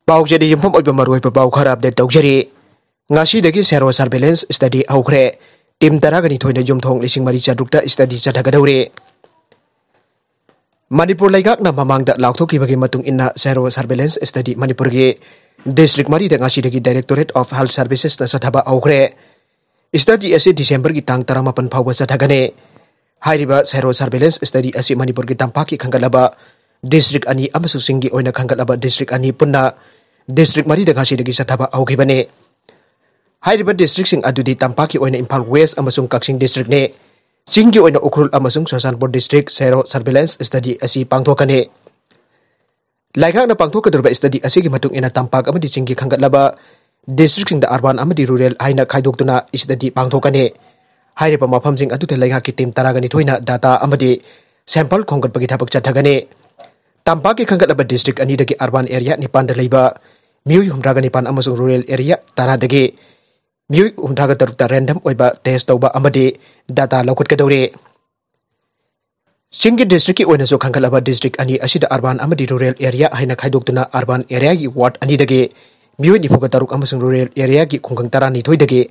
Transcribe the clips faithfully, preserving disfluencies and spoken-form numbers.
ꯄꯥꯎꯆꯦꯗ ꯌꯨꯝꯐꯝ ꯑꯣꯏꯕ ꯃꯔꯨꯑꯣꯏꯕ ꯄꯥꯎ ꯈꯔ ꯑꯞꯗꯦꯠ ꯇꯧꯖꯔꯤ꯫ ꯉꯁꯤꯗꯒꯤ ꯁꯦꯔꯣ ꯁꯔꯚꯦꯂꯦꯟꯁ ꯁ꯭ꯇꯗꯤ ꯍꯧꯈ꯭ꯔꯦ꯫ ꯇꯤꯝ ꯇꯔꯥꯒ ꯅꯤꯊꯣꯏꯅ ꯌꯨꯝꯊꯣꯡ ꯂꯤꯁꯤꯡ ꯃꯔꯤ ꯆꯥꯇ꯭ꯔꯨꯛꯇ ꯁ꯭ꯇꯗꯤ ꯆꯠꯊꯒꯗꯧꯔꯤ꯫ ꯃꯅꯤꯄꯨꯔ ꯂꯩꯉꯥꯛꯅ ꯃꯃꯥꯡꯗ ꯂꯥꯎꯊꯣꯛꯈꯤꯕꯒꯤ ꯃꯇꯨꯡ ꯏꯟꯅ ꯁꯦꯔꯣ ꯁꯔꯚꯦꯂꯦꯟꯁ ꯁ꯭ꯇꯗꯤ ꯃꯅꯤꯄꯨꯔꯒꯤ ꯗꯤꯁꯇ꯭ꯔꯤꯛ ꯃꯔꯤꯗ ꯉꯁꯤꯗꯒꯤ ꯗꯥꯏꯔꯦꯛꯇꯣꯔꯦꯠ ꯑꯣꯐ ꯍꯦꯜꯊ ꯁꯔꯚꯤꯁꯦꯁꯅ ꯆꯠꯊꯕ ꯍꯧꯈ꯭ꯔꯦ꯫ ꯁ꯭ꯇꯗꯤ ꯑꯁꯤ ꯗꯤꯁꯦꯝꯕꯔꯒꯤ ꯇꯥꯡ ꯇꯔꯥꯃꯥꯄꯟ ꯐꯥꯎꯕ ꯆꯠꯊꯒꯅꯤ꯫ ꯍꯥꯏꯔꯤꯕ ꯁꯦꯔꯣ ꯁꯔꯚꯦꯂꯦꯟꯁ ꯁ꯭ꯇꯗꯤ ꯑꯁꯤ ꯃꯅꯤꯄꯨꯔꯒꯤ ꯇꯝꯄꯥꯛꯀꯤ ꯈꯟꯒꯠꯂꯕ ꯗꯤꯁꯇ꯭ꯔꯤꯛ ꯑꯅꯤ ꯑꯃꯁꯨꯡ ꯆꯤꯡꯒꯤ ꯑꯣꯏꯅ ꯈꯟꯒꯠꯂꯕ ꯗꯤꯁꯇ꯭ꯔꯤꯛ ꯑꯅꯤ ꯄꯨꯟꯅ ꯗꯤꯁꯇ꯭ꯔꯤꯛ ꯃꯔꯤꯗ ꯉꯁꯤꯗꯒꯤ ꯆꯠꯊꯕ ꯍꯧꯈꯤꯕꯅꯤ꯫ ꯍꯥꯏꯔꯤꯕ ꯗꯤꯁꯇ꯭ꯔꯤꯛꯁꯤꯡ ꯑꯗꯨꯗꯤ ꯇꯝꯄꯥꯛꯀꯤ ꯑꯣꯏꯅ ꯏꯝꯐꯥꯜ ꯋꯦꯁ ꯑꯃꯁꯨꯡ ꯀꯛꯆꯤꯡ ꯗꯤꯁꯇ꯭ꯔꯤꯛꯅꯤ꯫ ꯆꯤꯡꯒꯤ ꯑꯣꯏꯅ ꯎꯈ꯭ꯔꯨꯜ ꯑꯃꯁꯨꯡ ꯆꯨꯔꯆꯥꯟꯄꯨꯔ ꯗꯤꯁꯇ꯭ꯔꯤꯛ ꯁꯦꯔꯣ ꯁꯔꯚꯦꯂꯦꯟꯁ ꯁ꯭ꯇꯗꯤ ꯑꯁꯤ ꯄꯥꯡꯊꯣꯛꯀꯅꯤ꯫ ꯂꯩꯉꯥꯛꯅ ꯄꯥꯡꯊꯣꯛꯀꯗꯧꯔꯤꯕ ꯁ꯭ꯇꯗꯤ ꯑꯁꯤꯒꯤ ꯃꯇꯨꯡ ꯏꯟꯅ ꯇꯝꯄꯥꯛ ꯑꯃꯗꯤ ꯆꯤꯡꯒꯤ ꯈꯟꯒꯠꯂꯕ ꯗꯤꯁꯇ꯭ꯔꯤꯛꯁꯤꯡꯗ ꯑꯔꯕꯥꯟ ꯑꯃꯗꯤ ꯔꯨꯔꯦꯜ ꯍꯥꯏꯅ ꯈꯥꯏꯗꯣꯛꯇꯨꯅ ꯁ꯭ꯇꯗꯤ ꯄꯥꯡꯊꯣꯛꯀꯅꯤ꯫ ꯍꯥꯏꯔꯤꯕ ꯃꯐꯝꯁꯤꯡ ꯑꯗꯨꯗ ꯂꯩꯉꯥꯛꯀꯤ ꯇꯤꯝ ꯇꯔꯥꯒ ꯅꯤꯊꯣꯏꯅ ꯗꯥꯇꯥ ꯑꯃꯗꯤ ꯁꯦꯝꯄꯜ ꯈꯣꯝꯒꯠꯄꯒꯤ ꯊꯕꯛ ꯆꯠꯊꯒꯅꯤ꯫ ꯇꯝꯄꯥꯛꯀꯤ ꯈꯟꯒꯠꯂꯕ ꯗꯤꯁꯇ꯭ꯔꯤꯛ ꯑꯅꯤꯗꯒꯤ ꯑꯔꯕꯥꯟ ꯑꯦꯔꯤꯌꯥ ꯅꯤꯄꯥꯟꯗ ꯂꯩꯕ ꯃꯤꯑꯣꯏ ꯍꯨꯝꯗ꯭ꯔꯥꯒ ꯅꯤꯄꯥꯟ ꯑꯃꯁꯨꯡ ꯔꯨꯔꯦꯜ ꯑꯦꯔꯤꯌꯥ ꯇꯔꯥꯗꯒꯤ ꯃꯤꯑꯣꯏ ꯍꯨꯝꯗ꯭ꯔꯥꯒ ꯇꯔꯨꯛꯇ ꯔꯦꯟꯗꯝ ꯑꯣꯏꯕ ꯇꯦꯁ ꯇꯧꯕ ꯑꯃꯗꯤ ꯗꯥꯇꯥ ꯂꯧꯈꯠꯀꯗꯧꯔꯤ꯫ ꯆꯤꯡꯒꯤ ꯗꯤꯁꯇ꯭ꯔꯤꯛꯀꯤ ꯑꯣꯏꯅꯁꯨ ꯈꯟꯒꯠꯂꯕ ꯗꯤꯁꯇ꯭ꯔꯤꯛ ꯑꯅꯤ ꯑꯁꯤꯗ ꯑꯔꯕꯥꯟ ꯑꯃꯗꯤ ꯔꯨꯔꯦꯜ ꯑꯦꯔꯤꯌꯥ ꯍꯥꯏꯅ ꯈꯥꯏꯗꯣꯛꯇꯨꯅ ꯑꯔꯕꯥꯟ ꯑꯦꯔꯤꯌꯥꯒꯤ ꯋꯥꯔꯗ ꯑꯅꯤꯗꯒꯤ ꯃꯤꯑꯣꯏ ꯅꯤꯐꯨꯒ ꯇꯔꯨꯛ ꯑꯃꯁꯨꯡ ꯔꯨꯔꯦꯜ ꯑꯦꯔꯤꯌꯥꯒꯤ ꯈꯨꯡꯒꯪ ꯇꯔꯥꯅꯤꯊꯣꯏꯗꯒꯤ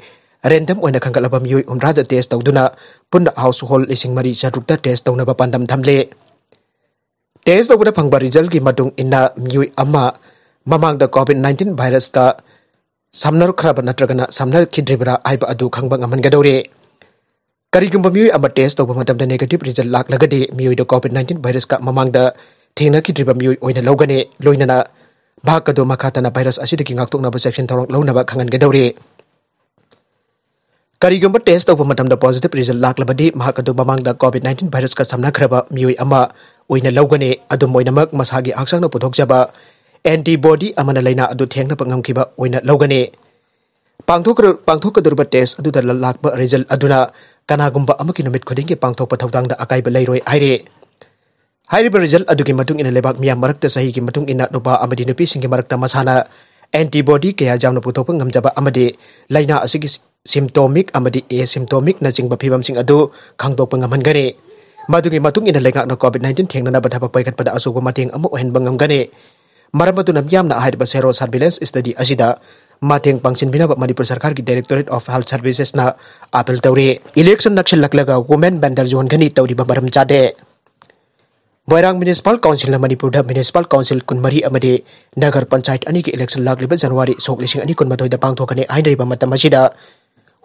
ꯔꯦꯟꯗꯝ ꯑꯣꯏꯅ ꯈꯟꯒꯠꯂꯕ ꯃꯤꯑꯣꯏ ꯍꯨꯝꯗ꯭ꯔꯥꯗ ꯇꯦꯁ ꯇꯧꯗꯨꯅ ꯄꯨꯟꯅ ꯍꯥꯎꯁ ꯍꯣꯜ ꯂꯤꯁꯤꯡ ꯃꯔꯤ ꯆꯥꯇ꯭ꯔꯨꯛꯇ ꯇꯦꯁ ꯇꯧꯅꯕ ꯄꯥꯟꯗꯝ ꯊꯝꯂꯦ꯫ ꯇꯦꯁ ꯇꯧꯕꯗ ꯐꯪꯕ ꯔꯤꯖꯜꯒꯤ ꯃꯇꯨꯡ ꯏꯟꯅ ꯃꯤꯑꯣꯏ ꯑꯃ ꯃꯃꯥꯡꯗ ꯀꯣꯚꯤꯗ ꯅꯥꯏꯟꯇꯤꯟ ꯚꯥꯏꯔꯁꯀ ꯁꯝꯅꯈ꯭ꯔꯕ ꯅꯠꯇ꯭ꯔꯒꯅ ꯁꯝꯅꯈꯤꯗ꯭ꯔꯤꯕ꯭ꯔꯥ ꯍꯥꯏꯕ ꯑꯗꯨ ꯈꯪꯕ ꯉꯝꯍꯟꯒꯗꯧꯔꯤ꯫ ꯀꯔꯤꯒꯨꯝꯕ ꯃꯤꯑꯣꯏ ꯑꯃ ꯇꯦꯁ ꯇꯧꯕ ꯃꯇꯝꯗ ꯅꯦꯒꯦꯇꯤꯚ ꯔꯤꯖꯜ ꯂꯥꯛꯂꯒꯗꯤ ꯃꯤꯑꯣꯏꯗ ꯀꯣꯚꯤꯗ ꯅꯥꯏꯟꯇꯤꯟ ꯚꯥꯏꯔꯁꯀ ꯃꯃꯥꯡꯗ ꯊꯦꯡꯅꯈꯤꯗ꯭ꯔꯤꯕ ꯃꯤꯑꯣꯏ ꯑꯣꯏꯅ ꯂꯧꯒꯅꯤ, ꯂꯣꯏꯅꯅ ꯃꯍꯥꯛ ꯑꯗꯨ ꯃꯈꯥ ꯇꯥꯅ ꯚꯥꯏꯔꯁ ꯑꯁꯤꯗꯒꯤ ꯉꯥꯛꯊꯣꯛꯅꯕ ꯆꯦꯛꯁꯤꯟ ꯊꯧꯔꯥꯡ ꯂꯧꯅꯕ ꯈꯪꯍꯟꯒꯗꯧꯔꯤ꯫ ꯀꯔꯤꯒꯨꯝꯕ ꯇꯦꯁ ꯇꯧꯕ ꯃꯇꯝꯗ ꯄꯣꯖꯤꯇꯤꯚ ꯔꯤꯖꯜ ꯂꯥꯛꯂꯕꯗꯤ ꯃꯍꯥꯛ ꯑꯗꯨ ꯃꯃꯥꯡꯗ ꯀꯣꯚꯤꯗ ꯅꯥꯏꯟꯇꯤꯟ ꯚꯥꯏꯔꯁꯀ ꯁꯝꯅꯈ꯭ꯔꯕ ꯃꯤꯑꯣꯏ ꯑꯃ ꯑꯣꯏꯅ ꯂꯧꯒꯅꯤ꯫ ꯑꯗꯨꯝ ꯑꯣꯏꯅꯃꯛ, ꯃꯁꯥꯒꯤ ꯍꯛꯆꯥꯡꯅ ꯄꯨꯊꯣꯛꯆꯕ ꯑꯦꯟꯇꯤꯕꯣꯗꯤ ꯑꯃꯅ ꯂꯥꯏꯅꯥ ꯑꯗꯨ ꯊꯦꯡꯅꯕ ꯉꯝꯈꯤꯕ ꯑꯣꯏꯅ ꯂꯧꯒꯅꯤ꯫ ꯄꯥꯡꯊꯣꯛꯀ-, ꯄꯥꯡꯊꯣꯛꯀꯗꯧꯔꯤꯕ ꯇꯦꯁ ꯑꯗꯨꯗ ꯂ-, ꯂꯥꯛꯄ ꯔꯤꯖꯜ ꯑꯗꯨꯅ ꯀꯅꯥꯒꯨꯝꯕ ꯑꯃꯒꯤ ꯅꯨꯃꯤꯠ ꯈꯨꯗꯤꯡꯒꯤ ꯄꯥꯡꯊꯣꯛꯄ ꯊꯧꯗꯥꯡꯗ ꯑꯀꯥꯏꯕ ꯂꯩꯔꯣꯏ ꯍꯥꯏꯔꯤ꯫ ꯍꯥꯏꯔꯤꯕ ꯔꯤꯖꯜ ꯑꯗꯨꯒꯤ ꯃꯇꯨꯡ ꯏꯟꯅ ꯂꯩꯕꯥꯛ ꯃꯤꯌꯥꯝ ꯃꯔꯛꯇ ꯆꯍꯤꯒꯤ ꯃꯇꯨꯡ ꯏꯟꯅ ꯅꯨꯄꯥ ꯑꯃꯗꯤ ꯅꯨꯄꯤꯁꯤꯡꯒꯤ ꯃꯔꯛꯇ ꯃꯁꯥꯅ ꯑꯦꯟꯇꯤꯕꯣꯗꯤ ꯀꯌꯥ ꯌꯥꯝꯅ ꯄꯨꯊꯣꯛꯄ ꯉꯝꯖꯕ ꯑꯃꯗꯤ ꯂꯥꯏꯅꯥ ꯑꯁꯤꯒꯤ ꯁꯤꯝꯇꯣꯃꯤꯛ ꯑꯃꯗꯤ ꯑꯦꯁꯤꯝꯇꯣꯃꯤꯛꯅꯆꯤꯡꯕ ꯐꯤꯚꯝꯁꯤꯡ ꯑꯗꯨ ꯈꯪꯗꯣꯛꯄ ꯉꯝꯍꯟꯒꯅꯤ꯫ ꯃꯗꯨꯒꯤ ꯃꯇꯨꯡ ꯏꯟꯅ ꯂꯩꯉꯥꯛꯅ ꯀꯣꯚꯤꯗ ꯅꯥꯏꯟꯇꯤꯟ ꯊꯦꯡꯅꯅꯕ ꯊꯕꯛ ꯄꯥꯏꯈꯠꯄꯗ ꯑꯆꯧꯕ ꯃꯇꯦꯡ ꯑꯃ ꯑꯣꯏꯍꯟꯕ ꯉꯝꯒꯅꯤ꯫ ꯃꯔꯝ ꯑꯗꯨꯅ ꯃꯤꯌꯥꯝꯅ ꯍꯥꯏꯔꯤꯕ ꯁꯦꯔꯣ surveillance study ꯑꯁꯤꯗ ꯃꯇꯦꯡ ꯄꯥꯡꯁꯤꯟꯕꯤꯅꯕ ꯃꯅꯤꯄꯨꯔ ꯁꯔꯀꯥꯔꯒꯤ Directorate of Health Servicesꯅ appeal ꯇꯧꯔꯤ꯫ Election ꯅꯛꯁꯤꯜꯂꯛꯂꯒ women vendor ꯌꯣꯟꯒꯅꯤ ꯇꯧꯔꯤꯕ ꯃꯔꯝ ꯆꯥꯗꯦ꯫ ꯃꯣꯏꯔꯥꯡ Municipal Councilꯅ ꯃꯅꯤꯄꯨꯔꯗ Municipal Council ꯀꯨꯟꯃꯔꯤ ꯑꯃꯗꯤ ꯅꯒꯔ ꯄꯟꯆꯥꯌꯠ ꯑꯅꯤꯒꯤ election ꯂꯥꯛꯂꯤꯕ January ꯁꯣꯛ ꯂꯤꯁꯤꯡ ꯑꯅꯤ ꯀꯨꯟꯃꯥꯊꯣꯏꯗ ꯄꯥꯡꯊꯣꯛꯀꯅꯤ ꯍꯥꯏꯅꯔꯤꯕ ꯃꯇꯝ ꯑꯁꯤꯗ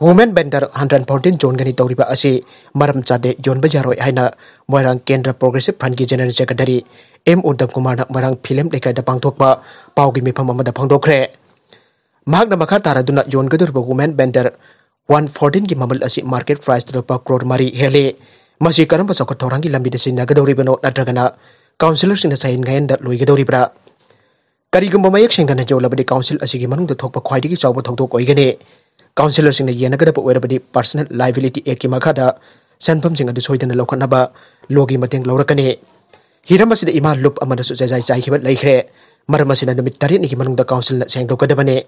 women vendor hundred fourteen ꯌꯣꯟꯒꯅꯤ ꯇꯧꯔꯤꯕ ꯑꯁꯤ ꯃꯔꯝ ꯆꯥꯗꯦ, ꯌꯣꯟꯕ ꯌꯥꯔꯣꯏ ꯍꯥꯏꯅ ꯃꯣꯏꯔꯥꯡ ꯀꯦꯟꯗ꯭ꯔ Progressive Frontꯀꯤ General Secretary M Uttam ꯀꯨꯃꯥꯔꯅ ꯃꯣꯏꯔꯥꯡ ꯐꯤꯂꯝ ꯂꯩꯀꯥꯏꯗ ꯄꯥꯡꯊꯣꯛꯄ ꯄꯥꯎꯒꯤ ꯃꯤꯐꯝ ꯑꯃꯗ ꯐꯣꯡꯗꯣꯛꯈ꯭ꯔꯦ꯫ ꯃꯍꯥꯛꯅ ꯃꯈꯥ ꯇꯥꯔꯗꯨꯅ ꯌꯣꯟꯒꯗꯧꯔꯤꯕ women vendor one fourteenꯒꯤ ꯃꯃꯜ ꯑꯁꯤ market priceꯇ ꯂꯨꯄꯥ ꯀ꯭ꯔꯣꯔ ꯃꯔꯤ ꯍꯦꯜꯂꯤ꯫ ꯃꯁꯤ ꯀꯔꯝꯕ ꯆꯥꯎꯈꯠ ꯊꯧꯔꯥꯡꯒꯤ ꯂꯝꯕꯤꯗ ꯁꯤꯖꯤꯟꯅꯒꯗꯧꯔꯤꯕꯅꯣ, ꯅꯠꯇ꯭ꯔꯒꯅ councillorꯁꯤꯡꯅ ꯁꯌꯦꯟ ꯉꯥꯌꯦꯟꯗ ꯂꯣꯏꯒꯗꯧꯔꯤꯕ꯭ꯔꯥ? ꯀꯔꯤꯒꯨꯝꯕ ꯃꯌꯦꯛ ꯁꯦꯡꯗꯅ ꯌꯣꯜꯂꯕꯗꯤ council ꯑꯁꯤꯒꯤ ꯃꯅꯨꯡꯗ ꯊꯣꯛꯄ ꯈ꯭ꯋꯥꯏꯗꯒꯤ ꯆꯥꯎꯕ ꯊꯧꯗꯣꯛ ꯑꯣꯏꯒꯅꯤ꯫ Councillorꯁꯤꯡꯅ ꯌꯦꯟꯅꯒꯗꯕ ꯑꯣꯏꯔꯕꯗꯤ Personal Liability Actꯀꯤ ꯃꯈꯥꯗ ꯁꯦꯟꯐꯝꯁꯤꯡ ꯑꯗꯨ ꯁꯣꯏꯗꯅ ꯂꯧꯈꯠꯅꯕ lawꯒꯤ ꯃꯇꯦꯡ ꯂꯧꯔꯛꯀꯅꯤ꯫ ꯍꯤꯔꯝ ꯑꯁꯤꯗ ꯏꯃꯥ ꯂꯨꯞ ꯑꯃꯅꯁꯨ ꯆꯦꯖꯥꯏ ꯆꯥꯏꯈꯤꯕ ꯂꯩꯈ꯭ꯔꯦ꯫ ꯃꯔꯝ ꯑꯁꯤꯅ ꯅꯨꯃꯤꯠ ꯇꯔꯦꯠꯅꯤꯒꯤ ꯃꯅꯨꯡꯗ councilꯅ ꯁꯦꯡꯗꯣꯛꯀꯗꯕꯅꯤ꯫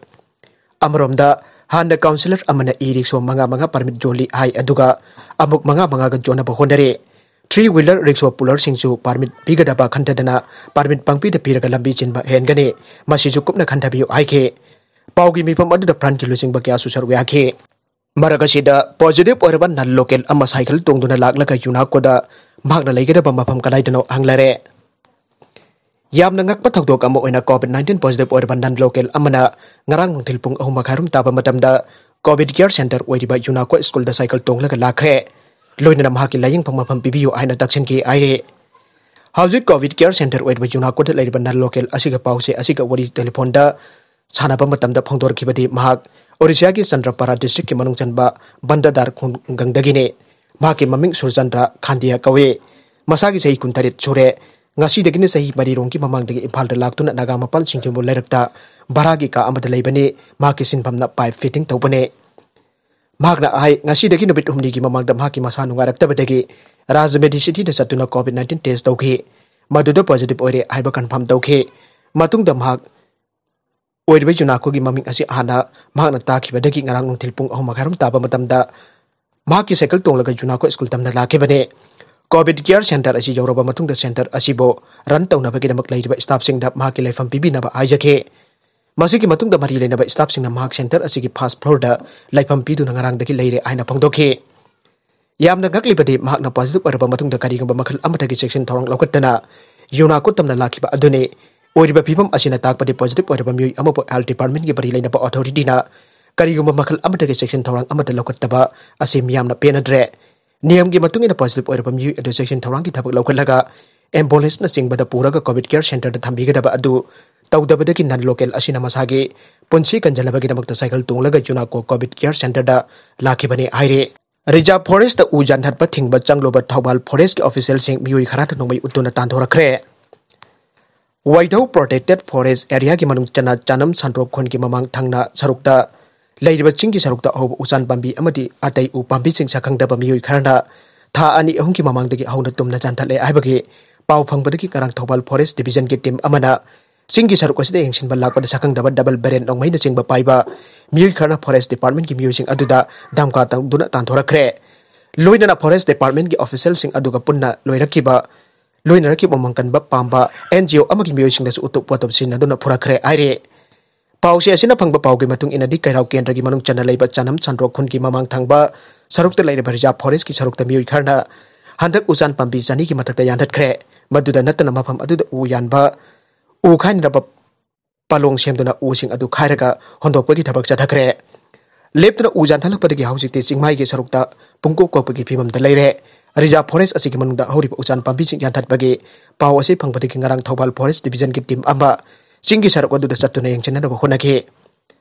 ꯑꯃꯔꯣꯝꯗ, ꯍꯥꯟꯅ councillor ꯑꯃꯅ e-rickshaw ꯃꯉꯥ ꯃꯉꯥ permit ꯌꯣꯜꯂꯤ ꯍꯥꯏ, ꯑꯗꯨꯒ ꯑꯃꯨꯛ ꯃꯉꯥ ꯃꯉꯥꯒ ꯌꯣꯟꯅꯕ ꯍꯣꯠꯅꯔꯤ꯫ Three wheeler rickshaw pullerꯁꯤꯡꯁꯨ permit ꯄꯤꯒꯗꯕ ꯈꯟꯊꯗꯅ permit ꯄꯪꯄꯤꯗ ꯄꯤꯔꯒ ꯂꯝꯕꯤ ꯆꯤꯟꯕ ꯍꯦꯟꯒꯅꯤ꯫ ꯃꯁꯤꯁꯨ ꯀꯨꯞꯅ ꯈꯟꯊꯕꯤꯌꯨ ꯍꯥꯏꯈꯤ꯫ ꯄꯥꯎꯒꯤ ꯃꯤꯐꯝ ꯑꯗꯨꯗ frontꯀꯤ ꯂꯨꯆꯤꯡꯕ ꯀꯌꯥꯁꯨ ꯁꯔꯨꯛ ꯌꯥꯈꯤ꯫ ꯃꯔꯛ ꯑꯁꯤꯗ positive ꯑꯣꯏꯔꯕ non local ꯑꯃ cycle ꯇꯣꯡꯗꯨꯅ ꯂꯥꯛꯂꯒ ꯌꯨꯅꯥꯀꯣꯗ ꯃꯍꯥꯛꯅ ꯂꯩꯒꯗꯕ ꯃꯐꯝ ꯀꯗꯥꯏꯗꯅꯣ ꯍꯪꯂꯔꯦ꯫ ꯌꯥꯝꯅ ꯉꯛꯄ ꯊꯧꯗꯣꯛ ꯑꯃ ꯑꯣꯏꯅ COVID nineteen positive ꯑꯣꯏꯔꯕ non local ꯑꯃꯅ ꯉꯔꯥꯡ ꯅꯨꯡꯊꯤꯜ ꯄꯨꯡ ꯑꯍꯨꯝ ꯃꯈꯥꯏꯔꯣꯝ ꯇꯥꯕ ꯃꯇꯝꯗ COVID care center ꯑꯣꯏꯔꯤꯕ ꯌꯨꯅꯥꯀꯣ ꯁ꯭ꯀꯨꯜꯗ cycle ꯇꯣꯡꯂꯒ ꯂꯥꯛꯈ꯭ꯔꯦ꯫ ꯂꯣꯏꯅꯅ ꯃꯍꯥꯛꯀꯤ ꯂꯥꯌꯦꯡꯐꯝ ꯃꯐꯝ ꯄꯤꯕꯤꯌꯨ ꯍꯥꯏꯅ ꯇꯛꯁꯤꯟꯈꯤ ꯍꯥꯏꯔꯤ꯫ ꯍꯧꯖꯤꯛ COVID care center ꯑꯣꯏꯔꯤꯕ ꯌꯨꯅꯥꯀꯣꯗ ꯂꯩꯔꯤꯕ non local ꯑꯁꯤꯒ ꯄꯥꯎꯁꯦ ꯑꯁꯤꯒ ꯋꯥꯔꯤ telephone ꯗ ꯁꯥꯟꯅꯕ ꯃꯇꯝꯗ ꯐꯣꯡꯗꯣꯔꯛꯈꯤꯕꯗꯤ ꯃꯍꯥꯛ ꯑꯣꯔꯤꯁꯥꯒꯤ ꯆꯟꯗ꯭ꯔꯄꯥꯔꯥ district ꯀꯤ ꯃꯅꯨꯡ ꯆꯟꯕ ꯕꯟꯗꯗꯥꯔ ꯈꯨꯡꯒꯪꯗꯒꯤꯅꯤ꯫ ꯃꯍꯥꯛꯀꯤ ꯃꯃꯤꯡ ꯁꯨꯔꯆꯟꯗ꯭ꯔ ꯈꯥꯟꯗꯤꯌꯥ ꯀꯧꯏ꯫ ꯃꯁꯥꯒꯤ ꯆꯍꯤ ꯀꯨꯟꯇꯔꯦꯠ ꯁꯨꯔꯦ꯫ ꯉꯁꯤꯗꯒꯤꯅ ꯆꯍꯤ ꯃꯔꯤꯔꯣꯝꯒꯤ ꯃꯃꯥꯡꯗꯒꯤ ꯏꯝꯐꯥꯜꯗ ꯂꯥꯛꯇꯨꯅ ꯅꯥꯒꯥ ꯃꯄꯥꯜ ꯁꯤꯡꯖꯃꯩ ꯂꯩꯔꯛꯇ ꯚꯔꯥꯒꯤ ꯀꯥ ꯑꯃꯗ ꯂꯩꯕꯅꯤ꯫ ꯃꯍꯥꯛꯀꯤ ꯁꯤꯟꯐꯝꯅ pipe fitting ꯇꯧꯕꯅꯤ꯫ ꯃꯍꯥꯛꯅ ꯍꯥꯏ, ꯉꯁꯤꯗꯒꯤ ꯅꯨꯃꯤꯠ ꯍꯨꯝꯅꯤꯒꯤ ꯃꯃꯥꯡꯗ ꯃꯍꯥꯛꯀꯤ ꯃꯁꯥ ꯅꯨꯡꯉꯥꯏꯔꯛꯇꯕꯗꯒꯤ ꯔꯥꯖ ꯃꯦꯗꯤꯁꯤꯇꯤꯗ ꯆꯠꯇꯨꯅ COVID nineteen test ꯇꯧꯈꯤ꯫ ꯃꯗꯨꯗ positive ꯑꯣꯏꯔꯦ ꯍꯥꯏꯕ confirm ꯇꯧꯈꯤ꯫ ꯃꯇꯨꯡꯗ ꯃꯍꯥꯛ ꯑꯣꯏꯔꯤꯕ ꯌꯨꯅꯥꯀꯣꯒꯤ ꯃꯃꯤꯡ ꯑꯁꯤ ꯍꯥꯟꯅ ꯃꯍꯥꯛꯅ ꯇꯥꯈꯤꯕꯗꯒꯤ ꯉꯔꯥꯡ ꯅꯨꯡꯊꯤꯜ ꯄꯨꯡ ꯑꯍꯨꯝ ꯃꯈꯥꯏꯔꯣꯝ ꯇꯥꯕ ꯃꯇꯝꯗ ꯃꯍꯥꯛꯀꯤ cycle ꯇꯣꯡꯂꯒ ꯌꯨꯅꯥꯀꯣ ꯁ꯭ꯀꯨꯜ ꯇꯝꯅ ꯂꯥꯛꯈꯤꯕꯅꯤ꯫ ꯀꯣꯚꯤꯗ ꯀꯤꯌꯔ ꯁꯦꯟꯇꯔ ꯑꯁꯤ ꯌꯧꯔꯕ ꯃꯇꯨꯡꯗ ꯁꯦꯟꯇꯔ ꯑꯁꯤꯕꯨ ꯔꯟ ꯇꯧꯅꯕꯒꯤꯗꯃꯛ ꯂꯩꯔꯤꯕ ꯁ꯭ꯇꯥꯐꯁꯤꯡꯗ ꯃꯍꯥꯛꯀꯤ ꯂꯩꯐꯝ ꯄꯤꯕꯤꯅꯕ ꯍꯥꯏꯖꯈꯤ꯫ ꯃꯁꯤꯒꯤ ꯃꯇꯨꯡꯗ ꯃꯔꯤ ꯂꯩꯅꯕ ꯁ꯭ꯇꯥꯐꯁꯤꯡꯅ ꯃꯍꯥꯛ ꯁꯦꯟꯇꯔ ꯑꯁꯤꯒꯤ ꯐꯥꯔꯁ ꯐ꯭ꯂꯣꯔꯗ ꯂꯩꯐꯝ ꯄꯤꯗꯨꯅ ꯉꯔꯥꯡꯗꯒꯤ ꯂꯩꯔꯦ ꯍꯥꯏꯅ ꯐꯣꯡꯗꯣꯛꯈꯤ꯫ ꯌꯥꯝꯅ ꯉꯛꯂꯤꯕꯗꯤ, ꯃꯍꯥꯛꯅ ꯄꯣꯖꯤꯇꯤꯚ ꯑꯣꯏꯔꯕ ꯃꯇꯨꯡꯗ ꯀꯔꯤꯒꯨꯝꯕ ꯃꯈꯜ ꯑꯃꯠꯇꯒꯤ ꯆꯦꯛꯁꯤꯟ ꯊꯧꯔꯥꯡ ꯂꯧꯈꯠꯇꯅ ꯌꯨꯅꯥꯀꯣ ꯇꯝꯅ ꯂꯥꯛꯈꯤꯕ ꯑꯗꯨꯅꯤ꯫ ꯑꯣꯏꯔꯤꯕ ꯐꯤꯚꯝ ꯑꯁꯤꯅ ꯇꯥꯛꯄꯗꯤ ꯄꯣꯖꯤꯇꯤꯚ ꯑꯣꯏꯔꯕ ꯃꯤꯑꯣꯏ ꯑꯃꯕꯨ ꯍꯦꯜꯊ ꯗꯤꯄꯥꯔꯠꯃꯦꯟꯒꯤ ꯃꯔꯤ ꯂꯩꯅꯕ ꯑꯣꯊꯣꯔꯤꯇꯤꯅ ꯀꯔꯤꯒꯨꯝꯕ ꯃꯈꯜ ꯑꯃꯠꯇꯒꯤ ꯆꯦꯛꯁꯤꯟ ꯊꯧꯔꯥꯡ ꯑꯃꯠꯇ ꯂꯧꯈꯠꯇꯕ ꯑꯁꯤ ꯃꯤꯌꯥꯝꯅ ꯄꯦꯟꯅꯗ꯭ꯔꯦ꯫ ꯅꯤꯌꯝꯒꯤ ꯃꯇꯨꯡ ꯏꯟꯅ ꯄꯣꯖꯤꯇꯤꯚ ꯑꯣꯏꯔꯕ ꯃꯤꯑꯣꯏ ꯑꯗꯨ ꯆꯦꯛꯁꯤꯟ ꯊꯧꯔꯥꯡꯒꯤ ꯊꯕꯛ ꯂꯧꯈꯠꯂꯒ ꯑꯦꯝꯕꯨꯂꯦꯟꯁꯅꯆꯤꯡꯕꯗ ꯄꯨꯔꯒ ꯀꯣꯚꯤꯗ ꯀꯤꯌꯔ ꯁꯦꯟꯇꯔꯗ ꯊꯝꯕꯤꯒꯗꯕ ꯑꯗꯨ ꯇꯧꯗꯕꯗꯒꯤ ꯅꯟ ꯂꯣꯀꯦꯜ ꯑꯁꯤꯅ ꯃꯁꯥꯒꯤ ꯄꯨꯟꯁꯤ ꯀꯟꯖꯅꯕꯒꯤꯗꯃꯛꯇ ꯁꯥꯏꯀꯜ ꯇꯣꯡꯂꯒ ꯌꯨꯅꯥꯀꯣ ꯀꯣꯚꯤꯗ ꯀꯤꯌꯔ ꯁꯦꯟꯇꯔꯗ ꯂꯥꯛꯈꯤꯕꯅꯤ ꯍꯥꯏꯔꯤ꯫ ꯔꯤꯖꯥꯔꯚ ꯐꯣꯔꯦꯁꯇ ꯎ ꯌꯥꯟꯊꯠꯄ ꯊꯤꯡꯕ ꯆꯪꯂꯨꯕ ꯊꯧꯕꯥꯜ ꯐꯣꯔꯦꯁꯀꯤ ꯑꯣꯐꯤꯁꯤꯌꯦꯜꯁꯤꯡ ꯃꯤꯑꯣꯏ ꯈꯔꯅ ꯅꯣꯡꯃꯩ ꯎꯠꯇꯨꯅ ꯇꯥꯟꯊꯣꯔꯛꯈ꯭ꯔꯦ꯫ ꯋꯥꯏꯙꯧ ꯄ꯭ꯔꯣꯇꯦꯛꯇꯦꯗ ꯐꯣꯔꯦꯁ ꯑꯦꯔꯤꯌꯥꯒꯤ ꯃꯅꯨꯡ ꯆꯟꯅ ꯆꯥꯅꯝ ꯁꯥꯟꯗ꯭ꯔꯣꯛ ꯈꯨꯟꯒꯤ ꯃꯃꯥꯡ ꯊꯪꯅ ꯁꯔꯨꯛꯇ ꯂꯩꯔꯤꯕ ꯆꯤꯡꯒꯤ ꯁꯔꯨꯛꯇ ꯍꯧꯕ ꯎꯆꯥꯟ ꯄꯥꯝꯕꯤ ꯑꯃꯗꯤ ꯑꯇꯩ ꯎ ꯄꯥꯝꯕꯤꯁꯤꯡ ꯁꯛꯈꯪꯗꯕ ꯃꯤꯑꯣꯏ ꯈꯔꯅ ꯊꯥ ꯑꯅꯤ ꯑꯍꯨꯝꯒꯤ ꯃꯃꯥꯡꯗꯒꯤ ꯍꯧꯅ ꯇꯨꯝꯅ ꯌꯥꯟꯊꯠꯂꯦ ꯍꯥꯏꯕꯒꯤ ꯄꯥꯎ ꯐꯪꯕꯗꯒꯤ ꯉꯔꯥꯡ ꯊꯧꯕꯥꯜ ꯐꯣꯔꯦꯁ ꯗꯤꯕꯤꯖꯟꯒꯤ ꯇꯤꯝ ꯑꯃꯅ ꯆꯤꯡꯒꯤ ꯁꯔꯨꯛ ꯑꯁꯤꯗ ꯌꯦꯡꯁꯤꯟꯕ ꯂꯥꯛꯄꯗ ꯁꯛꯈꯪꯗꯕ ꯗꯕꯜ ꯕꯦꯔꯦꯜ ꯅꯣꯡꯃꯩꯅꯆꯤꯡꯕ ꯄꯥꯏꯕ ꯃꯤꯑꯣꯏ ꯈꯔꯅ ꯐꯣꯔꯦꯁ ꯗꯤꯄꯥꯔꯠꯃꯦꯟꯒꯤ ꯃꯤꯑꯣꯏꯁꯤꯡ ꯑꯗꯨꯗ ꯙꯝꯀꯥ ꯇꯧꯗꯨꯅ ꯇꯥꯟꯊꯣꯔꯛꯈ꯭ꯔꯦ꯫ ꯂꯣꯏꯅꯅ ꯐꯣꯔꯦꯁ ꯗꯤꯄꯥꯔꯠꯃꯦꯟꯒꯤ ꯑꯣꯐꯤꯁꯤꯌꯦꯜꯁꯤꯡ ꯑꯗꯨꯒ ꯄꯨꯟꯅ ꯂꯣꯏꯔꯛꯈꯤꯕ ꯂꯣꯏꯅꯔꯛꯈꯤꯕ ꯎꯃꯪ ꯀꯟꯕ ꯄꯥꯝꯕ ꯑꯦꯟ ꯖꯤ ꯑꯣ ꯑꯃꯒꯤ ꯃꯤꯑꯣꯏꯁꯤꯡꯗꯁꯨ ꯎꯇꯨꯞ ꯋꯥꯇꯨꯞ ꯁꯤꯖꯤꯟꯅꯗꯨꯅ ꯐꯨꯔꯛꯈ꯭ꯔꯦ ꯍꯥꯏꯔꯤ꯫ ꯄꯥꯎꯆꯦ ꯑꯁꯤꯅ ꯐꯪꯕ ꯄꯥꯎꯒꯤ ꯃꯇꯨꯡ ꯏꯟꯅꯗꯤ, ꯀꯩꯔꯥꯎ ꯀꯦꯟꯗ꯭ꯔꯒꯤ ꯃꯅꯨꯡ ꯆꯟꯅ ꯂꯩꯕ ꯆꯥꯅꯝ ꯁꯥꯟꯗ꯭ꯔꯣꯛ ꯈꯨꯟꯒꯤ ꯃꯃꯥꯡ ꯊꯪꯕ ꯁꯔꯨꯛꯇ ꯂꯩꯔꯤꯕ ꯔꯤꯖꯥꯔꯚ ꯐꯣꯔꯦꯁꯀꯤ ꯁꯔꯨꯛꯇ ꯃꯤꯑꯣꯏ ꯈꯔꯅ ꯍꯟꯗꯛ ꯎꯆꯥꯟ ꯄꯥꯝꯕꯤ ꯆꯅꯤꯒꯤ ꯃꯊꯛꯇ ꯌꯥꯟꯊꯠꯈ꯭ꯔꯦ꯫ ꯃꯗꯨꯗ ꯅꯠꯇꯅ ꯃꯐꯝ ꯑꯗꯨꯗ ꯎ ꯌꯥꯟꯕ, ꯎ ꯈꯥꯏꯅꯅꯕ ꯄꯥꯂꯣꯡ ꯁꯦꯝꯗꯨꯅ ꯎꯁꯤꯡ ꯑꯗꯨ ꯈꯥꯏꯔꯒ ꯍꯣꯟꯗꯣꯛꯄꯒꯤ ꯊꯕꯛ ꯆꯠꯊꯈ꯭ꯔꯦ꯫ ꯂꯦꯞꯇꯅ ꯎ ꯌꯥꯟꯊꯠꯂꯛꯄꯗꯒꯤ ꯍꯧꯖꯤꯛꯇꯤ ꯆꯤꯡꯃꯥꯏꯒꯤ ꯁꯔꯨꯛꯇ ꯄꯨꯡꯀꯣꯛ ꯀꯣꯛꯄꯒꯤ ꯐꯤꯕꯝꯗ ꯂꯩꯔꯦ꯫ ꯔꯤꯖꯥꯔꯚ ꯐꯣꯔꯦꯁ ꯑꯁꯤꯒꯤ ꯃꯅꯨꯡꯗ ꯍꯧꯔꯤꯕ ꯎꯆꯥꯟ ꯄꯥꯝꯕꯤꯁꯤꯡ ꯌꯥꯟꯊꯠꯄꯒꯤ ꯄꯥꯎ ꯑꯁꯤ ꯐꯪꯕꯗꯒꯤ ꯉꯔꯥꯡ ꯊꯧꯕꯥꯜ ꯐꯣꯔꯦꯁ ꯗꯤꯕꯤꯖꯟꯒꯤ ꯇꯤꯝ ꯑꯃ ꯆꯤꯡꯒꯤ ꯁꯔꯨꯛ ꯑꯗꯨꯗ ꯆꯠꯇꯨꯅ ꯌꯦꯡꯁꯤꯟꯅꯅꯕ ꯍꯣꯠꯅꯈꯤ꯫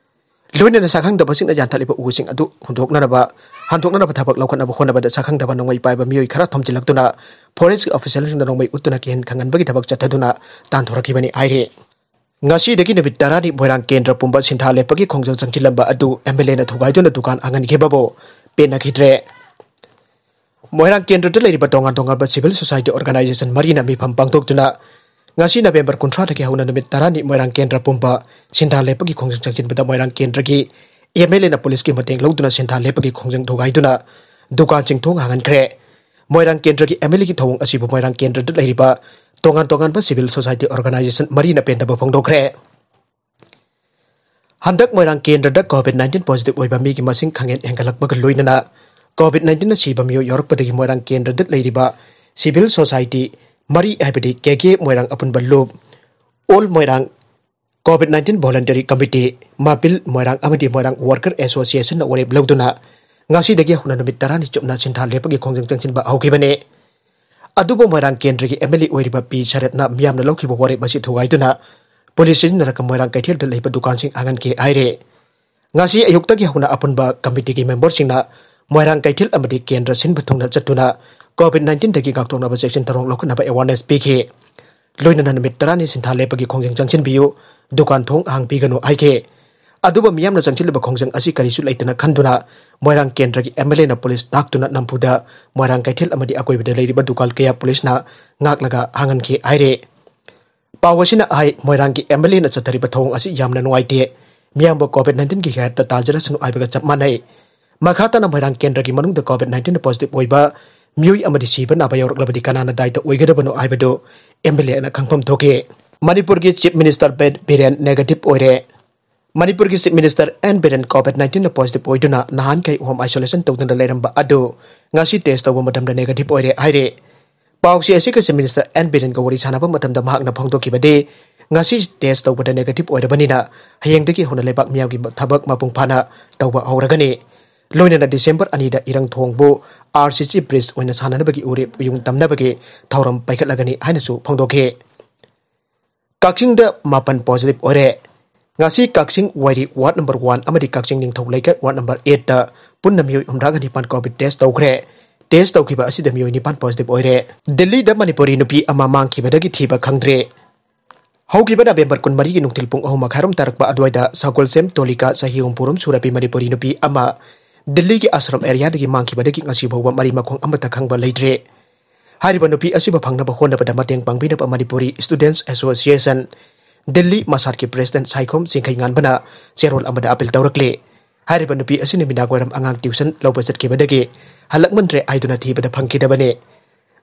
ꯂꯣꯏꯅꯅ ꯁꯛꯈꯪꯗꯕꯁꯤꯡꯅ ꯌꯥꯟꯊꯠꯂꯤꯕ ꯎꯁꯤꯡ ꯑꯗꯨ ꯍꯨꯟꯗꯣꯛꯅꯅꯕ, ꯍꯟꯗꯣꯛꯅꯅꯕ ꯊꯕꯛ ꯂꯧꯈꯠꯅꯕ ꯍꯣꯠꯅꯕꯗ ꯁꯛꯈꯪꯗꯕ ꯅꯣꯡꯃꯩ ꯄꯥꯏꯕ ꯃꯤꯑꯣꯏ ꯈꯔ ꯊꯣꯝꯖꯤꯜꯂꯛꯇꯨꯅ ꯐꯣꯔꯦꯁꯀꯤ ꯑꯣꯐꯤꯁꯤꯌꯦꯜꯁꯤꯡꯗ ꯅꯣꯡꯃꯩ ꯎꯠꯇꯨꯅ ꯀꯤꯍꯟ ꯈꯪꯍꯟꯕꯒꯤ ꯊꯕꯛ ꯆꯠꯊꯗꯨꯅ ꯇꯥꯟꯊꯣꯔꯛꯈꯤꯕꯅꯤ ꯍꯥꯏꯔꯤ꯫ ꯉꯁꯤꯗꯒꯤ ꯅꯨꯃꯤꯠ ꯇꯔꯥꯅꯤ ꯃꯣꯏꯔꯥꯡ ꯀꯦꯟꯗ꯭ꯔ ꯄꯨꯝꯕ ꯁꯤꯟꯊꯥ ꯂꯦꯞꯄꯒꯤ ꯈꯣꯡꯖꯪ ꯆꯪꯁꯤꯜꯂꯝꯕ ꯑꯗꯨ ꯑꯦꯝ ꯑꯦꯜ ꯑꯦꯅ ꯊꯨꯒꯥꯏꯗꯨꯅ ꯗꯨꯀꯥꯟ ꯍꯥꯡꯍꯟꯈꯤꯕꯕꯨ ꯄꯦꯟꯅꯈꯤꯗ꯭ꯔꯦ꯫ ꯃꯣꯏꯔꯥꯡ ꯀꯦꯟꯗ꯭ꯔꯗ ꯂꯩꯔꯤꯕ ꯇꯣꯉꯥꯟ ꯇꯣꯉꯥꯟꯕ ꯁꯤꯚꯤꯜ ꯁꯣꯁꯥꯏꯇꯤ ꯑꯣꯔꯒꯅꯥꯏꯖꯦꯁꯟ ꯃꯔꯤꯅ ꯃꯤꯐꯝ ꯄꯥꯡꯊꯣꯛꯇꯨꯅ ꯉꯁꯤ ꯅꯕꯦꯝꯕꯔ ꯀꯨꯟꯊ꯭ꯔꯥꯗꯒꯤ ꯍꯧꯅ ꯅꯨꯃꯤꯠ ꯇꯔꯥꯅꯤ ꯃꯣꯏꯔꯥꯡ ꯀꯦꯟꯗ꯭ꯔ ꯄꯨꯝꯕ ꯁꯤꯟꯊꯥ ꯂꯦꯞꯄꯒꯤ ꯈꯣꯡꯖꯪ ꯆꯪꯁꯤꯟꯕꯗ ꯃꯣꯏꯔꯥꯡ ꯀꯦꯟꯗ꯭ꯔꯒꯤ ꯑꯦꯝ ꯑꯦꯜ ꯑꯦꯅ ꯄꯨꯂꯤꯁꯀꯤ ꯃꯇꯦꯡ ꯂꯧꯗꯨꯅ ꯁꯤꯟꯊꯥ ꯂꯦꯞꯄꯒꯤ ꯈꯣꯡꯖꯪ ꯊꯨꯒꯥꯏꯗꯨꯅ ꯗꯨꯀꯥꯟꯁꯤꯡ ꯊꯣꯡ ꯍꯥꯡꯍꯟꯈ꯭ꯔꯦ꯫ ꯃꯣꯏꯔꯥꯡ ꯀꯦꯟꯗ꯭ꯔꯒꯤ ꯑꯦꯝ ꯑꯦꯜ ꯑꯦꯒꯤ ꯊꯧꯑꯣꯡ ꯑꯁꯤꯕꯨ ꯃꯣꯏꯔꯥꯡ ꯀꯦꯟꯗ꯭ꯔꯗ ꯂꯩꯔꯤꯕ ꯇꯣꯉꯥꯟ ꯇꯣꯉꯥꯟꯕ civil society organization ꯃꯔꯤꯅ ꯄꯦꯟꯗꯕ ꯐꯣꯡꯗꯣꯛꯈ꯭ꯔꯦ꯫ ꯍꯟꯗꯛ ꯃꯣꯏꯔꯥꯡ ꯀꯦꯟꯗ꯭ꯔꯗ COVID nineteen positive ꯑꯣꯏꯕ ꯃꯤꯒꯤ ꯃꯁꯤꯡ ꯈꯪꯍꯦꯟ ꯍꯦꯟꯒꯠꯂꯛꯄꯒ ꯂꯣꯏꯅꯅ COVID nineteenꯅ ꯁꯤꯕ ꯃꯤꯑꯣꯏ ꯌꯥꯎꯔꯛꯄꯗꯒꯤ ꯃꯣꯏꯔꯥꯡ ꯀꯦꯟꯗ꯭ꯔꯗ ꯂꯩꯔꯤꯕ civil society ꯃꯔꯤ, ꯍꯥꯏꯕꯗꯤ ꯀꯦ ꯀꯦ ꯃꯣꯏꯔꯥꯡ ꯑꯄꯨꯟꯕ ꯂꯨꯞ, ꯑꯣꯜ ꯃꯣꯏꯔꯥꯡ COVID nineteen voluntary committee, ꯃꯥꯄꯤꯜ ꯃꯣꯏꯔꯥꯡ ꯑꯃꯗꯤ ꯃꯣꯏꯔꯥꯡ worker associationꯅ ꯋꯥꯔꯦꯞ ꯂꯧꯗꯨꯅ ꯉꯁꯤꯗꯒꯤ ꯍꯧꯅ ꯅꯨꯃꯤꯠ ꯇꯔꯥꯅꯤ ꯆꯨꯞꯅ ꯁꯤꯟꯊꯥ ꯂꯦꯞꯄꯒꯤ ꯈꯣꯡꯖꯪ ꯆꯪꯁꯤꯟꯕ ꯍꯧꯈꯤꯕꯅꯤ꯫ ꯑꯗꯨꯕꯨ ꯃꯣꯏꯔꯥꯡ ꯀꯦꯟꯗ꯭ꯔꯒꯤ ꯑꯦꯝ ꯑꯦꯜ ꯑꯦ ꯑꯣꯏꯔꯤꯕ ꯄꯤ ꯁꯔꯠꯅ ꯃꯤꯌꯥꯝꯅ ꯂꯧꯈꯤꯕ ꯋꯥꯔꯦꯞ ꯑꯁꯤ ꯊꯨꯒꯥꯏꯗꯨꯅ ꯄꯨꯂꯤꯁ ꯁꯤꯖꯤꯟꯅꯔꯒ ꯃꯣꯏꯔꯥꯡ ꯀꯩꯊꯦꯜꯗ ꯂꯩꯕ ꯗꯨꯀꯥꯟꯁꯤꯡ ꯍꯥꯡꯍꯟꯈꯤ ꯍꯥꯏꯔꯦ꯫ ꯉꯁꯤ ꯑꯌꯨꯛꯇꯒꯤ ꯍꯧꯅ ꯑꯄꯨꯟꯕ ꯀꯃꯤꯇꯤꯒꯤ ꯃꯦꯝꯕꯔꯁꯤꯡꯅ ꯃꯣꯏꯔꯥꯡ ꯀꯩꯊꯦꯜ ꯑꯃꯗꯤ ꯀꯦꯟꯗ꯭ꯔ ꯁꯤꯟꯕ ꯊꯨꯡꯅ ꯆꯠꯇꯨꯅ COVID nineteenꯗꯒꯤ ꯉꯥꯛꯊꯣꯛꯅꯕ ꯆꯦꯛꯁꯤꯟ ꯊꯧꯔꯥꯡ ꯂꯧꯈꯠꯅꯕ awareness ꯄꯤꯈꯤ꯫ ꯂꯣꯏꯅꯅ ꯅꯨꯃꯤꯠ ꯇꯔꯥꯅꯤ ꯁꯤꯟꯊꯥ ꯂꯦꯞꯄꯒꯤ ꯈꯣꯡꯖꯪ ꯆꯪꯁꯤꯟꯕꯤꯌꯨ, ꯗꯨꯀꯥꯟ ꯊꯣꯡ ꯍꯥꯡꯕꯤꯒꯅꯨ ꯍꯥꯏꯈꯤ꯫ ꯑꯗꯨꯕꯨ ꯃꯤꯌꯥꯝꯅ ꯆꯪꯁꯤꯜꯂꯤꯕ ꯈꯣꯡꯖꯪ ꯑꯁꯤ ꯀꯔꯤꯁꯨ ꯂꯩꯇꯅ ꯈꯟꯗꯨꯅ ꯃꯣꯏꯔꯥꯡ ꯀꯦꯟꯗ꯭ꯔꯒꯤ ꯑꯦꯝ ꯑꯦꯜ ꯑꯦꯅ ꯄꯨꯂꯤꯁ ꯇꯥꯛꯇꯨꯅ ꯅꯝꯐꯨꯗ ꯃꯣꯏꯔꯥꯡ ꯀꯩꯊꯦꯜ ꯑꯃꯗꯤ ꯑꯀꯣꯏꯕꯗ ꯂꯩꯔꯤꯕ ꯗꯨꯀꯥꯟ ꯀꯌꯥ ꯄꯨꯂꯤꯁꯅ ꯉꯥꯛꯂꯒ ꯍꯥꯡꯍꯟꯈꯤ ꯍꯥꯏꯔꯦ꯫ ꯄꯥꯎ ꯑꯁꯤꯅ ꯍꯥꯏ, ꯃꯣꯏꯔꯥꯡꯒꯤ ꯑꯦꯝ ꯑꯦꯜ ꯑꯦꯅ ꯆꯠꯊꯔꯤꯕ ꯊꯧꯑꯣꯡ ꯑꯁꯤ ꯌꯥꯝꯅ ꯅꯨꯡꯉꯥꯏꯇꯦ꯫ ꯃꯤꯌꯥꯝꯕꯨ COVID nineteenꯒꯤ ꯍꯦꯛꯇ ꯇꯥꯖꯔꯁꯅꯨ ꯍꯥꯏꯕꯒ ꯆꯞ ꯃꯥꯟꯅꯩ꯫ ꯃꯈꯥ ꯇꯥꯅ ꯃꯣꯏꯔꯥꯡ ꯀꯦꯟꯗ꯭ꯔꯒꯤ ꯃꯅꯨꯡꯗ COVID nineteen positive ꯑꯣꯏꯕ ꯃꯤꯑꯣꯏ ꯑꯃꯗꯤ ꯁꯤꯕ ꯅꯥꯕ ꯌꯥꯎꯔꯛꯂꯕꯗꯤ ꯀꯅꯥꯅ ꯗꯥꯏꯇ ꯑꯣꯏꯒꯗꯕꯅꯣ ꯍꯥꯏꯕꯗꯨ ꯑꯦꯝ ꯑꯦꯜ ꯑꯦꯅ ꯈꯪꯐꯝ ꯊꯣꯛꯈꯤ꯫ ꯃꯅꯤꯄꯨꯔꯒꯤ Chief Minister ꯕꯤꯔꯦꯟ negative ꯑꯣꯏꯔꯦ꯫ ꯃꯅꯤꯄꯨꯔꯒꯤ Chief Minister N Biren COVID nineteenꯅ positive ꯑꯣꯏꯗꯨꯅ ꯅꯍꯥꯟꯈꯩ home isolation ꯇꯧꯗꯨꯅ ꯂꯩꯔꯝꯕ ꯑꯗꯨ ꯉꯁꯤ test ꯇꯧꯕ ꯃꯇꯝꯗ negative ꯑꯣꯏꯔꯦ ꯍꯥꯏꯔꯦ꯫ ꯄꯥꯎꯆꯦ ꯑꯁꯤꯒ Chief Minister ꯑꯦꯟ ꯕꯤꯔꯦꯟꯒ ꯋꯥꯔꯤ ꯁꯥꯟꯅꯕ ꯃꯇꯝꯗ ꯃꯍꯥꯛꯅ ꯐꯣꯡꯗꯣꯛꯈꯤꯕꯗꯤ, ꯉꯁꯤ test ꯇꯧꯕꯗ negative ꯑꯣꯏꯔꯕꯅꯤꯅ ꯍꯌꯦꯡꯗꯒꯤ ꯍꯧꯅ ꯂꯩꯕꯥꯛ ꯃꯤꯌꯥꯝꯒꯤ ꯊꯕꯛ ꯃꯄꯨꯡ ꯐꯥꯅ ꯇꯧꯕ ꯍꯧꯔꯒꯅꯤ꯫ ꯂꯣꯏꯅꯅ December ꯑꯅꯤꯗ ꯏꯔꯪ ꯊꯣꯡꯕꯨ ꯑꯥꯔ ꯁꯤ ꯁꯤ bridge ꯑꯣꯏꯅ ꯁꯥꯟꯅꯅꯕꯒꯤ ꯎꯔꯦꯞ ꯎꯌꯨꯡ ꯇꯝꯅꯕꯒꯤ ꯊꯧꯔꯝ ꯄꯥꯏꯈꯠꯂꯒꯅꯤ ꯍꯥꯏꯅꯁꯨ ꯐꯣꯡꯗꯣꯛꯈꯤ꯫ ꯀꯛꯆꯤꯡꯗ ꯃꯥꯄꯟ positive ꯑꯣꯏꯔꯦ꯫ ꯉꯁꯤ ꯀꯛꯆꯤꯡ ꯋꯥꯏꯔꯤ ward number one ꯑꯃꯗꯤ ꯀꯛꯆꯤꯡ ꯅꯤꯡꯊꯧ ꯂꯩꯀꯥꯏ ward number eightꯇ ꯄꯨꯟꯅ ꯃꯤꯑꯣꯏ ꯍꯨꯝꯗ꯭ꯔꯥꯒ ꯅꯤꯄꯥꯟ COVID test ꯇꯧꯈ꯭ꯔꯦ꯫ Test ꯇꯧꯈꯤꯕ ꯑꯁꯤꯗ ꯃꯤꯑꯣꯏ ꯅꯤꯄꯥꯟ positive ꯑꯣꯏꯔꯦ꯫ ꯗꯤꯜꯂꯤꯗ ꯃꯅꯤꯄꯨꯔꯤ ꯅꯨꯄꯤ ꯑꯃ ꯃꯥꯡꯈꯤꯕꯗꯒꯤ ꯊꯤꯕ ꯈꯪꯗ꯭ꯔꯦ꯫ ꯍꯧꯈꯤꯕ November ꯀꯨꯟꯃꯔꯤꯒꯤ ꯅꯨꯡꯊꯤꯜ ꯄꯨꯡ ꯑꯍꯨꯝ ꯃꯈꯥꯏꯔꯣꯝ ꯇꯥꯔꯛꯄ ꯑꯗꯨꯋꯥꯏꯗ ꯁꯒꯣꯜꯁꯦꯝ ꯇꯣꯂꯤꯀꯥ ꯆꯍꯤ ꯍꯨꯝꯐꯨꯔꯣꯝ ꯁꯨꯔꯕꯤ ꯃꯅꯤꯄꯨꯔꯤ ꯅꯨꯄꯤ ꯑꯃ ꯗꯤꯜꯂꯤꯒꯤ ꯑꯥꯁ꯭ꯔꯝ areaꯗꯒꯤ ꯃꯥꯡꯈꯤꯕꯗꯒꯤ ꯉꯁꯤ ꯐꯥꯎꯕ ꯃꯔꯤ ꯃꯈꯣꯡ ꯑꯃꯠꯇ ꯈꯪꯕ ꯂꯩꯇ꯭ꯔꯦ꯫ ꯍꯥꯏꯔꯤꯕ ꯅꯨꯄꯤ ꯑꯁꯤꯕꯨ ꯐꯪꯅꯕ ꯍꯣꯠꯅꯕꯗ ꯃꯇꯦꯡ ꯄꯥꯡꯕꯤꯅꯕ Manipuri Students Association Delhi ꯃꯁꯥꯠꯀꯤ president Saikhom ꯆꯤꯡꯈꯩꯉꯥꯟꯕꯅ ꯆꯦꯔꯣꯜ ꯑꯃꯗ appeal ꯇꯧꯔꯛꯂꯤ꯫ ꯍꯥꯏꯔꯤꯕ ꯅꯨꯄꯤ ꯑꯁꯤ ꯅꯨꯃꯤꯗꯥꯡ ꯋꯥꯏꯔꯝ ꯑꯉꯥꯡ tuition ꯂꯧꯕ ꯆꯠꯈꯤꯕꯗꯒꯤ ꯍꯜꯂꯛꯃꯟꯗ꯭ꯔꯦ ꯍꯥꯏꯗꯨꯅ ꯊꯤꯕꯗ ꯐꯪꯈꯤꯗꯕꯅꯤ꯫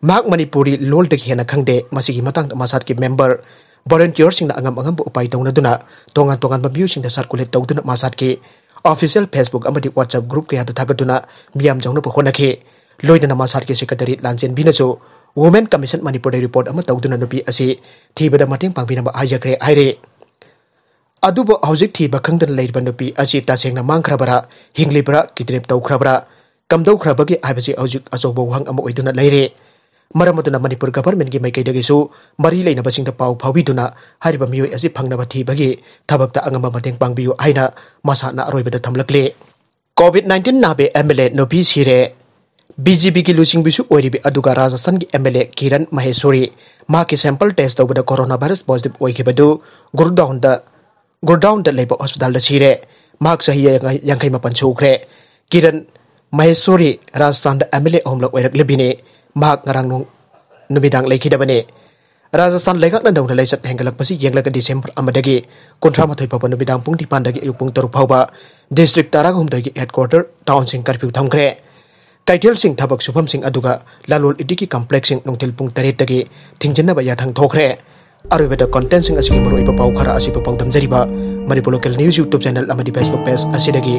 ꯃꯍꯥꯛ ꯃꯅꯤꯄꯨꯔꯤ ꯂꯣꯜꯗꯒꯤ ꯍꯦꯟꯅ ꯈꯪꯗꯦ꯫ ꯃꯁꯤꯒꯤ ꯃꯇꯥꯡꯗ ꯃꯁꯥꯠꯀꯤ member, volunteerꯁꯤꯡꯅ ꯑꯉꯝ ꯑꯉꯝꯕ ꯎꯄꯥꯏ ꯇꯧꯅꯗꯨꯅ ꯇꯣꯉꯥꯟ ꯇꯣꯉꯥꯟꯕ ꯃꯤꯑꯣꯏꯁꯤꯡꯗ circulate ꯇꯧꯗꯨꯅ ꯃꯁꯥꯠꯀꯤ official Facebook ꯑꯃꯗꯤ WhatsApp group ꯀꯌꯥꯗ ꯊꯥꯒꯠꯇꯨꯅ ꯃꯤꯌꯥꯝ ꯌꯧꯅꯕ ꯍꯣꯠꯅꯈꯤ꯫ ꯂꯣꯏꯅꯅ ꯃꯁꯥꯠꯀꯤ secretary ꯂꯥꯟꯆꯦꯟꯕꯤꯅꯁꯨ Women Commission ꯃꯅꯤꯄꯨꯔꯗ report ꯑꯃ ꯇꯧꯗꯨꯅ ꯅꯨꯄꯤ ꯑꯁꯤ ꯊꯤꯕꯗ ꯃꯇꯦꯡ ꯄꯥꯡꯕꯤꯅꯕ ꯍꯥꯏꯖꯈ꯭ꯔꯦ ꯍꯥꯏꯔꯤ꯫ ꯑꯗꯨꯕꯨ ꯍꯧꯖꯤꯛ ꯊꯤꯕ ꯈꯪꯗꯅ ꯂꯩꯔꯤꯕ ꯅꯨꯄꯤ ꯑꯁꯤ ꯇꯁꯦꯡꯅ ꯃꯥꯡꯈ꯭ꯔꯕꯔꯥ, ꯍꯤꯡꯂꯤꯕ꯭ꯔꯥ, kidnap ꯇꯧꯈ꯭ꯔꯕ꯭ꯔꯥ, ꯀꯝꯗꯧꯈ꯭ꯔꯕꯒꯦ ꯍꯥꯏꯕꯁꯤ ꯍꯧꯖꯤꯛ ꯑꯆꯧꯕ ꯋꯥꯍꯪ ꯑꯃ ꯑꯣꯏꯗꯨꯅ ꯂꯩꯔꯦ꯫ ꯃꯔꯝ ꯑꯗꯨꯅ ꯃꯅꯤꯄꯨꯔ governmentꯀꯤ ꯃꯥꯏꯀꯩꯗꯒꯤꯁꯨ ꯃꯔꯤ ꯂꯩꯅꯕꯁꯤꯡꯗ ꯄꯥꯎ ꯐꯥꯎꯕꯤꯗꯨꯅ ꯍꯥꯏꯔꯤꯕ ꯃꯤꯑꯣꯏ ꯑꯁꯤ ꯐꯪꯅꯕ ꯊꯤꯕꯒꯤ ꯊꯕꯛꯇ ꯑꯉꯝꯕ ꯃꯇꯦꯡ ꯄꯥꯡꯕꯤꯌꯨ ꯍꯥꯏꯅ ꯃꯁꯥꯠꯅ ꯑꯔꯣꯏꯕꯗ ꯊꯝꯂꯛꯂꯤ꯫ COVID nineteen ꯅꯥꯕ MLA ꯅꯨꯄꯤ ꯁꯤꯔꯦ꯫ BJPꯒꯤ ꯂꯨꯆꯤꯡꯕꯤꯁꯨ ꯑꯣꯏꯔꯤꯕꯤ ꯑꯗꯨꯒ ꯔꯥꯖꯁꯊꯥꯟꯒꯤ MLA ꯀꯤꯔꯟ ꯃꯍꯦꯁꯣꯔꯤ, ꯃꯍꯥꯛꯀꯤ sample test ꯇꯧꯕꯗ corona virus positive ꯑꯣꯏꯈꯤꯕꯗꯨ ꯒꯨꯔꯒꯥꯎꯟꯗ, ꯒꯨꯔꯒꯥꯎꯟꯗ ꯂꯩꯕ hospitalꯗ ꯁꯤꯔꯦ꯫ ꯃꯍꯥꯛ ꯆꯍꯤ ꯌꯥꯡꯈꯩ ꯃꯥꯄꯟ ꯁꯨꯈ꯭ꯔꯦ꯫ ꯀꯤꯔꯟ ꯃꯍꯦꯁꯣꯔꯤ ꯔꯥꯖꯁꯊꯥꯟꯗ MLA ꯑꯍꯨꯝꯂꯛ ꯑꯣꯏꯔꯛꯂꯤꯕꯤꯅꯤ꯫ ꯃꯍꯥꯛ ꯉꯔꯥꯡ ꯅꯨꯡ-, ꯅꯨꯃꯤꯗꯥꯡ ꯂꯩꯈꯤꯗꯕꯅꯤ꯫ ꯔꯥꯖꯁꯊꯥꯟ ꯂꯩꯉꯥꯛꯅ ꯅꯧꯅ ꯂꯥꯏꯆꯠ ꯍꯦꯟꯒꯠꯂꯛꯄꯁꯤ ꯌꯦꯡꯂꯒ December ꯑꯃꯗꯒꯤ ꯀꯨꯟꯊ꯭ꯔꯥ ꯃꯥꯊꯣꯏ ꯐꯥꯎꯕ ꯅꯨꯃꯤꯗꯥꯡ ꯄꯨꯡ ꯅꯤꯄꯥꯟꯗꯒꯤ ꯑꯌꯨꯛ ꯄꯨꯡ ꯇꯔꯨꯛ ꯐꯥꯎꯕ district ꯇꯔꯥꯍꯨꯝꯗꯣꯏꯒꯤ headquarter townꯁꯤꯡ curfew ꯊꯝꯈ꯭ꯔꯦ꯫ ꯀꯩꯊꯦꯜꯁꯤꯡ, ꯊꯕꯛ ꯁꯨꯐꯝꯁꯤꯡ ꯑꯗꯨꯒ ꯂꯂꯣꯟ ꯏꯇꯤꯛꯀꯤ complexꯁꯤꯡ ꯅꯨꯡꯊꯤꯜ ꯄꯨꯡ ꯇꯔꯦꯠꯇꯒꯤ ꯊꯤꯡꯖꯤꯟꯅꯕ ꯌꯥꯊꯪ ꯊꯣꯛꯈ꯭ꯔꯦ꯫ ꯑꯔꯣꯏꯕꯗ contentꯁꯤꯡ ꯑꯁꯤꯒꯤ ꯃꯔꯨꯑꯣꯏꯕ ꯄꯥꯎ ꯈꯔ ꯑꯁꯤꯕꯨ ꯄꯥꯎꯗꯝꯖꯔꯤꯕ Manipur Local News YouTube channel ꯑꯃꯗꯤ Facebook page ꯑꯁꯤꯗꯒꯤ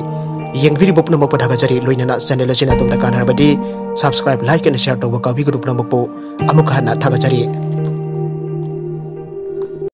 ꯌꯦꯡꯕꯤꯔꯤꯕ ꯄꯨꯝꯅꯃꯛꯄꯨ ꯊꯥꯒꯠꯆꯔꯤ꯫ ꯂꯣꯏꯅꯅ channel ꯑꯁꯤꯅ ꯑꯗꯣꯝꯗ ꯀꯥꯟꯅꯔꯕꯗꯤ subscribe, like and share ꯇꯧꯕ ꯀꯥꯎꯕꯤꯒꯅꯨ꯫ ꯄꯨꯝꯅꯃꯛꯄꯨ ꯑꯃꯨꯛ ꯍꯟꯅ ꯊꯥꯒꯠꯆꯔꯤ꯫